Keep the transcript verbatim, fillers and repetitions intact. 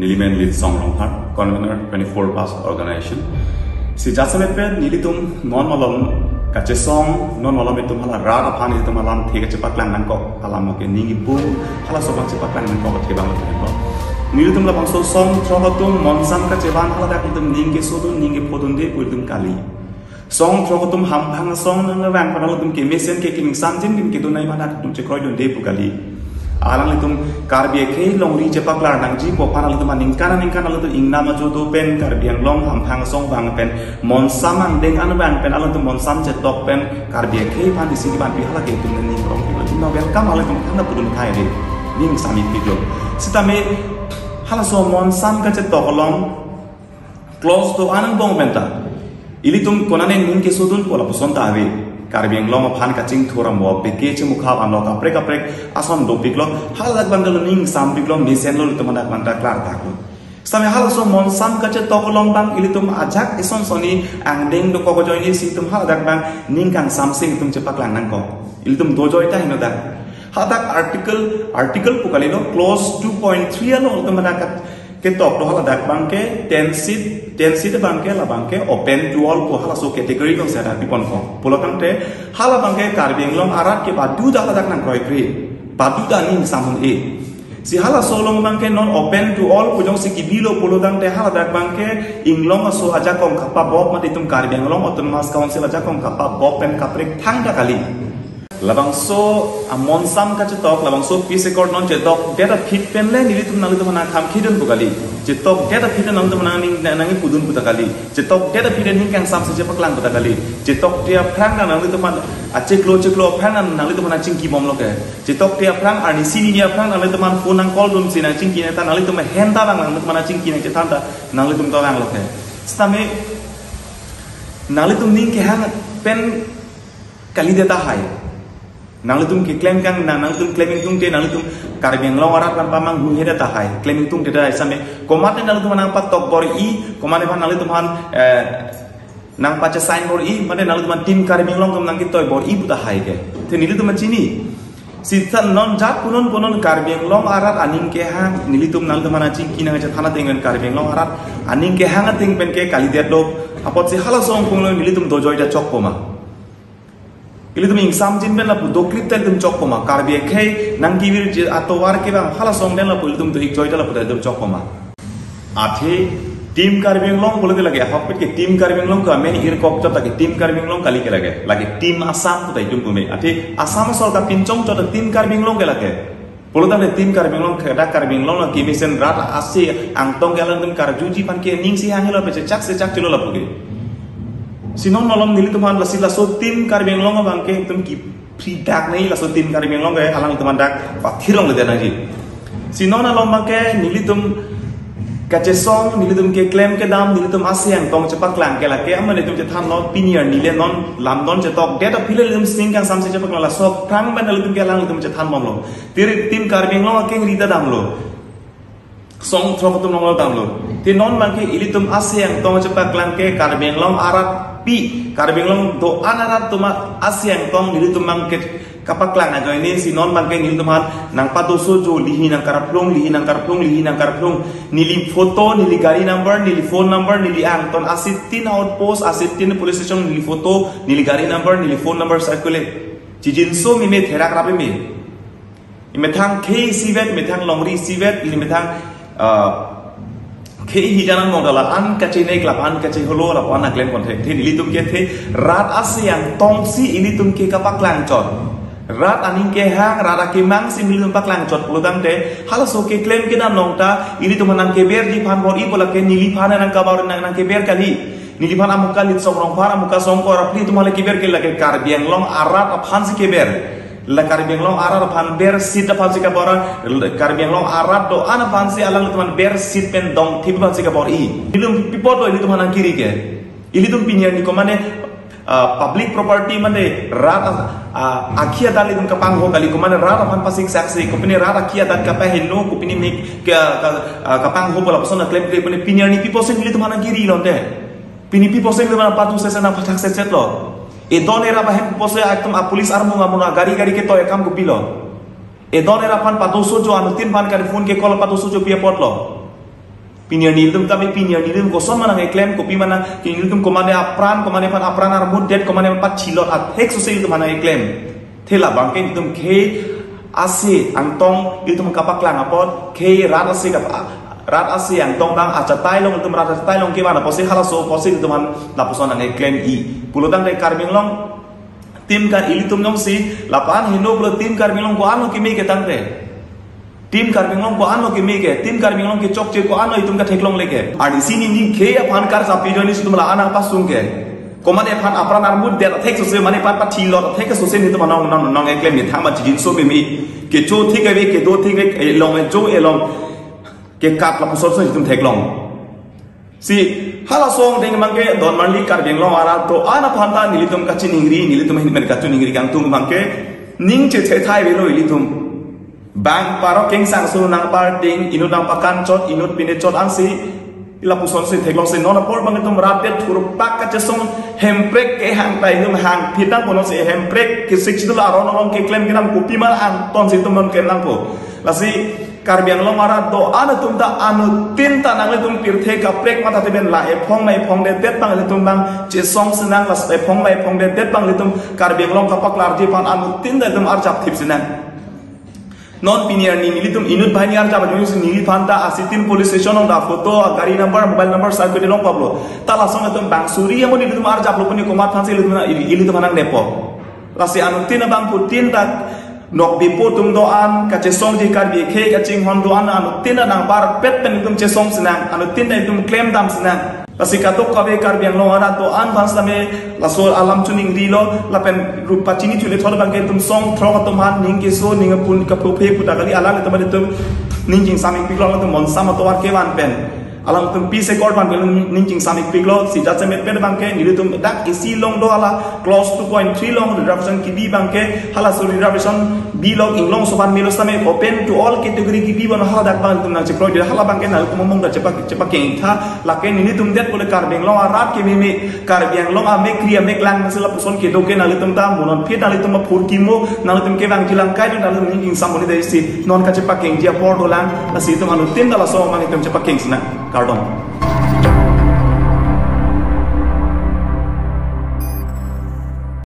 Nelimen Litsong Rongphar, convener twenty-four bus organization. Si jasemet pen nelitum non malom kachesong, non malom itum hala rat aphan itum alamthe kachepaklang nangkok, alam ke ning ipum, halaso abang chepaklang nangkok, athe abang lo. Nelitum labangso song throk atum monsam kachevan hala dak itum ning kesodun, ning kephodunde pu itum kali. Song throk atum hamphang asong nangvang pen alangtum kemesen ke kemingsan jin kin kedun nai manak atum chekroidunde pu kali. Alanglitum Karbi akhei longri chepaklar nangji pu aphan alangtum aningkan aningkan alangtum ingnam ajo do pen Karbi Anglong hamphang asong vang pen monsam angdeng an vang pen alangtum monsam chetok pen Karbi akhei aphan isi kevan pi hala ke itum ning rong pi alangtum na welcome alangtum aphan na pudun khai re. Ning sami pijo. Sitame halaso monsam kachetok along clause do-an angbong penta ilitum konane ning kesodun pu lapuson ta ave. Karbi Anglong aphan kachingthur amo peke chemukha anlo kaprek kaprek ason dopiklo, hala dak bang dalo ning sampiklo, mesenlo, ilitum dak bang dak klar taklo. Sitame halaso monsam kachetok along bang ilitum ajak ison soni angdeng dokok ajoine si itum hala dak bang ning kangsamse itum chepaklang nangkok. Ilitum dojoi ta heno dak. Hadak article, article pu kalilo, clause two point three along itum dak ketok do hala dak bang ke ten seat, ten seat bang ke labang ke open to all pu halaso category kong si dak pipon kong. Pulotangte hala bang ke Karbi Anglong arat ke baduda hala dak nangkroikre. Baduda ning samun e. Si halaso along bang ke non open to all pu jongsi kibilo pulotangte hala dak bang ke Inglong aso ajakong kapabop mate itum Karbi Anglong Autonomous Council ajakong kapabop pen kaprek thangta kali. Labangso amonsam kachetok, labangso peace accord non chetokdet aphi pen le nelitum nanglitum aphan kham khidun pu kali. Chetokdet aphi pen nanglitum nang ning nang pudun pu ta kali. Chetokdet aphi pen ning kangsamse chepaklang pu ta kali. Chetokdet aphrang nang nanglitum aphan achiklo chiklo aphrang nang nanglitum aphan chingki bomlo ke. Chetokdet aphrang arnisi nini aphrang nanglitum aphan phone nang call dunsi nang chingki nang ta nanglitum ahem ta bang nanglitum aphan chingki nang chethan ta nanglitum ta bang lo ke. Sitame nanglitum ning kehang pen kalidet tahai. Nanglitum keklem kang nang, nanglitum klem ingtungte nanglitum Karbi Anglong arat aphan pamanghuhedet tahai. Klem ingtungte tahai sitame komatne nanglitum aphan nangpatok bor-i, komatne aphan nanglitum aphan, eh, nangpache-sign bor-i, mate nanglitum aphan Team Karbi Anglong atum nangketoi bor-i pu tahai ke. Te nelitum chini. Sitame non jat punon punon Karbi Anglong arat aning kehang nelitum nanglitum aphan chingki nang chethan ateng pen Karbi Anglong arat aning kehang ateng pen ke kalidet lo. Apotsi halaso angkung lo nelitum dojoi ta chokpo ma. Ilitum ingsamjin pen lapu doklip ta ilitum chokpo ma. Karbi akhei nangkevirji atovar ke bang halaso angdeng lapu ilitum do-ik joi ta lapu ta ilitum chokpo ma. Athe Team Karbi Anglong pulote lake ahokpet ke Team Karbi Anglong ke amen irkok chot lake Team Karbi Anglong kali ke lake. Lake Team Assam pu ta itum pume. Athe Assam sorkar pinchong chot Team Karbi Anglong ke lake. Pulotangte Team Karbi Anglong ke dak Karbi Anglong lo kemesen rat ase angtong ke alangtum karjuji aphan ke ning si hang helo pechechak sechak chelo lapu ke. Si non malom nelitum aphan lasi laso Team Karbi Anglong abang ke itum kepri dak nei, laso Team Karbi Anglong ke alangtum aphan dak pathirong le nangji. Si non along abang ke nelitum kachesong, nelitum keklem kedam, nelitum ase angtong chepaklang ke lake, amat nelitum chethanlo, pini arni le non lam non chetokdet aphi le nelitum ning kangsamse chepaklang, laso aphrang pen nelitum ke alangtum chethan bomlo. Tiri Team Karbi Anglong akeng rita damlo. Song throk atum along damlo. Te non abang ke ilitum ase angtong chepaklang ke Karbi Anglong arat pi, Karbi Anglong do-an arat atum ase angtong nelitum abang ke kapaklang ajoine si non abang ke nelitum aphan nangpadosojo lihi nangkarplung, lihi nangkarplung, lihi nangkarplung. Neli photo, neli gari number, neli phone number, neli angton, ase tin outpost, ase tin police station, neli photo, neli gari number, neli phone number circulate. Chijinso mime therak rapi me. Imethang khei isivet, imethang longri isivet, ili imethang, ah, khei hijan angbong ta la-an kachenei klap an kacheholo lapu an aklem konthek the nelitum ke the rat ase angtong si ilitum ke kapaklang chot. Rat aning kehang, rat akemang si nelitum paklang chot pulotangte halaso keklem kedam along ta ilitum aphan nangkeberji aphan bor-i pu lake neliphan nangkabar nang nangkeber kali. Neliphan amuka Litsong Rongphar, amuka Songkor, apli atum hale keber ke lake Karbi Anglong arat aphan si keber. La Karbi Anglong arat aphan ber seat aphan si kabor, Karbi Anglong arat do-an aphan si alanglitum aphan ber seat pen dongthip aphan si kabor-i. Ilitum pi apot lo ilitum aphan nangkiri ke. Ilitum pini arni komane, ah, public property mane rat, ah, akhi adat ilitum kapangho kali komane rat aphan pasik saksi, kopine rat akhi adat kapaheno, kopine mek ka, ka, ah, kapangho bola pason aklem kre, kopine pini arni pi apotsi ilitum aphan nangkiri lonte. Pini pi apotsi ilitum aphan patu sesen aphan thak sesen lo. Edon era bahen pi apotsi atum apolice armung amun agari gari ketoi akam kopilo. Edon era aphan padosojo anuttin aphan kari phone ke call padosojo pi apot lo. Pini arni ilitum kami, pini arni ilitum koson ma nangkeklem, kopi ma nang, ilitum komatne apran, komatne aphan apran armut det, komatne aphan pathilot athek sose ilitum nangkeklem. Te labang ke ilitum khei ase angtong ilitum kapaklang apot, khei rat ase kap-, rat ase angtong abang achatai along, ilitum rat achatai along kevan apotsi halaso apotsi ilitum aphan lapuson nangkeklem-i. Pulotangte Karbi Anglong team Kar-, ilitum jongsi lapu-an heno pulo team Karbi Anglong ko-an lo keme ke tangte. Team Karbi Anglong ko-an lo keme ke, team Karbi Anglong kechokche ko-an lo itum katheklongle ke. Arnisi neli khei aphan karjapi ajoine si itum la-an nangpasung ke. Komatne aphan apran armut det athek sose, mane aphan pathilot athek sose nelitum nang, nang, nangkeklem ni thang ma chijin so mimi. Kecho thik ave, kedo thik ave, elong ejo elong kekat lapuson so itum theklong. Si, halaso angdeng abang ke don marli Karbi Anglong arat do-an aphan ta nelitum kachiningri, nelitum ahin pen kachiningri kangtung abang ke ning chethai avelo ilitum. Bang parok kengsang su nangparding, inut nangpakan chot, inut pine chot ansi, lapuson si theklong si non apor abang itum rat det thurpak kachesong Hemprek kehang ta itum hangphit nangpo, non si Hemprek kesik chidul aron along keklem kedam kopi ma angton si itum non klem nangpo. Lasi Karbi Anglong arat do-an atum ta anuttin ta nanglitum pirthe kaprek matha teben la ephong ma ephongdedet abang ilitum abang chesong sinang, la ephong ma ephongdedet abang ilitum Karbi Anglong kapaklarji aphan anuttin ta ilitum arjap thip sinang. Non pini arni nelitum inut banghini arjap ajoine si neliphan ta asitin police station along ta photo, gari number, mobile number circulate long pablo. Ta lason itum bang suri amo nelitum arjaplo pu ne komat aphansi ilitum na, ili-, ilitum nangnepo. Lasi anuttin abangphutin ta nokbipo atum do-an, kachesongji Karbi akhei kachinghon do-an, anuttin ta nangparpet pen itum chesong sinang, anuttin ta itum klemdam sinang. Lasi kadokave Karbi Anglong arat do-an aphan sitame laso alam chiningrilo, lapen rup pachini chule thor abang ke itum song throk atum aphan ning keso ning apun kapuphe puta kali, alanglitum atum ning chingsam ikpiklo, alanglitum monsam atovar kevan pen. Alangtum peace accord abang ke ning chingsam ikpiklo, si jasemet pen abang ke nelitum dak isi along do hala clause two point three along reservation kebi abang ke, halaso reservation bilong inglongso aphan melo sitame open to all category kebi abang haladak abang itum nangchekroi, hala abang ke nangtum among ta chepak, chepakeng tha, lake nelitum det pule Karbi Anglong arat kememe, Karbi Anglong amek kri amek lang nasi lapuson kedo ke nanglitum ta mo non phit nanglitum aphurkimo, nanglitum kevangji lang kai nanglitum ning chingsam monit dei si non kachepakengji apor dolang, lasi itum anuttin ta laso abang itum chepakeng sinang. Kardom.